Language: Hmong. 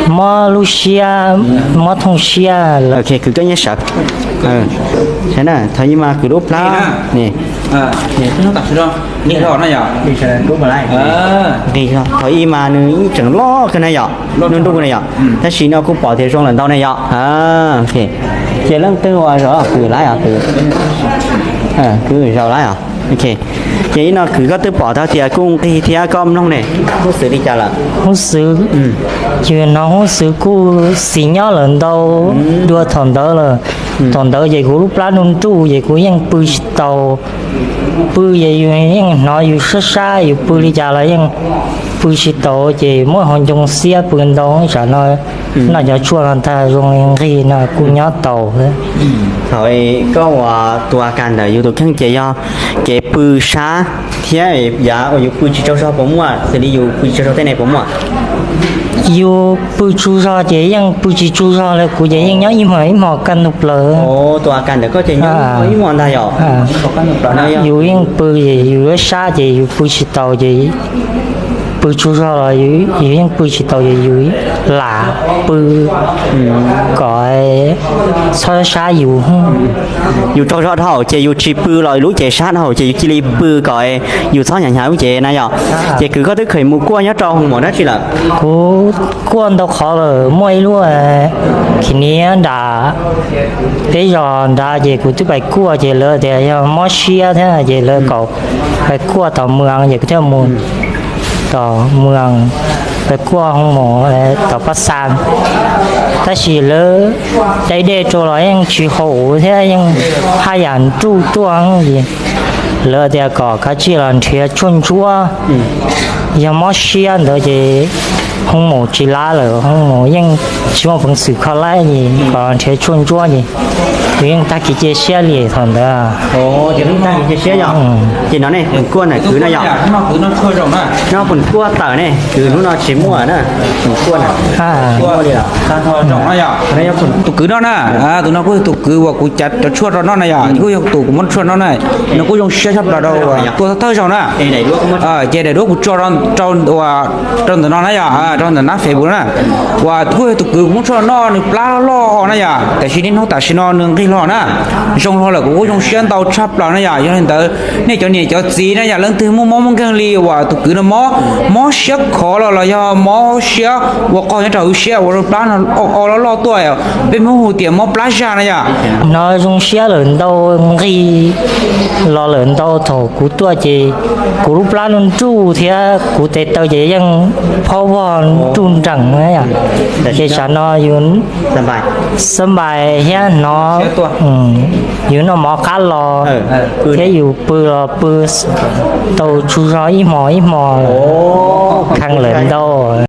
Mob lub siab, mob thooj siab lawm. Kwv koj nyob sawv. Thov ib mas kwv lub plab. Nqis, thov ib mas nws yeej tseem loj kawg na yom, nruj nruj na yom, tab sis no kuj pom tias zoo lawm ntau na yom. Ces leej twg uas zaum kwv lawm os, kwv zaum lawm os. Ces ib no kwv koj twb pom tau tias kuj nqig thiab koj mloog ne, huj xwv li cas lawm? Huj xwv, ces hnov huj xwv kuj xis nyob lawm ntau dua thaum ntawd lawm. Thaum ntawd ces kuv lub plab nruj nruj ces kuv yeej pw tsis taus. Pw ces yus yeej hnov yus sab sab, yus pw li cas los yeej pw tsis taus, ces muab hauv ncoo xiab pw ntau. Tsam no noj cov tshuaj no tag zoo li nqig no kuj nyob taus. Thaum koj ua tus a kas ntawm yus tus kheej ces yog kev pw sab thiab yav uas yus pw tsis tsaug zog puas muaj, xws li yus pw tsis tsaug zog tej ne puas muaj? Yus pw tsaug zog ces yeej pw tsis tsaug zog li, kuv ces yeej nyob ib hmos ib hmos kaj ntug plaws. Tus a kas ntawm koj ces nyob ib hmos ntag yom? Yus yeej pw, yus yuav sab ces yus pw tsis taus ces pw tsaug zog los yus yeej pw tsis taus ces yus lam pw kom txhob sab yus. Yus tsaug zog dhau ces yus tsis pw los lub cev sab dhau ces yus cia li pw kom yus txhob hnyav hnyav lub cev na yom. Ces kwv koj twb kheev mus kuaj nyob rau hoo maum dab tsi lawm? Kuv kuaj ntau qhov lawm, muaj ib lub khis niab nram peb zos nrad ces kuv twb pais kuaj ces lawv tias yog mob siab thiab ces lawv kom pais kuaj tom Moos ces kuv thiaj mus tom Moos, pais kuaj hoo maum tom Paj Xas. Tab sis lawv cais dej rau los yeej tsis haum thiab yeej haj yam nruj tuaj ces lawv tias kom kav tsij los nrhiav tshuaj ntsuab. Yog mob siab ntawd ces hoo maum tsis lav lawm, hoo maum yeej tsis muaj peev xwm kho laib ces kom los nrhiav tshuaj ntsuab ces kuv yeej tag kev cia siab li thaum ntawd. Ces no ne, kuaj ntawm kwv no yom? No kuj kuaj tawm ne, kwv hnub no tsis muaj na, kuaj na. Tus kwv no na, tus no kuj yog tus kwv uas kuv cav cov tshuaj rau no na yom, kuj yog tus kuv muab tshuaj no na. No kuj zoo siab tshaj plaws rau uas tuaj thawj zaug na. Ces daim duab kuv tso rau ntawm no na yom, rau ntawm nab Facebook na, uas kuj yog tus kwv kuv muab tshuaj no nws plab loj na yom, tiam sis niaj hnub tam sim no nws nqig hlo na, zoo hlo lawm, kuv kuj zoo siab ntau tshaj plaws na yom. Yog li ntawd nej cov niam cov txiv na yom, leej twg muaj mob muaj nkeeg li uas tus kwv no mob, mob siab khov los los yog mob siab ua qog nyob rau hauv siab ua rau plab no o loj loj tuaj, peb Hmoob hu tias mob plab zaj na yom. Hnov zoo siab lawm ntau, nqig los lawm ntau, thaum kuv tuaj ces kuv lub plab nruj nruj thiab kuv tes taw ces yeej phob vog nruj nrees na yom. Ces tsam no yus xab npais thiab hnov yus noj mov qab los thiab yus pw los pw tau tsaug zog ib hmos ib hmos, kheev lawm ntau.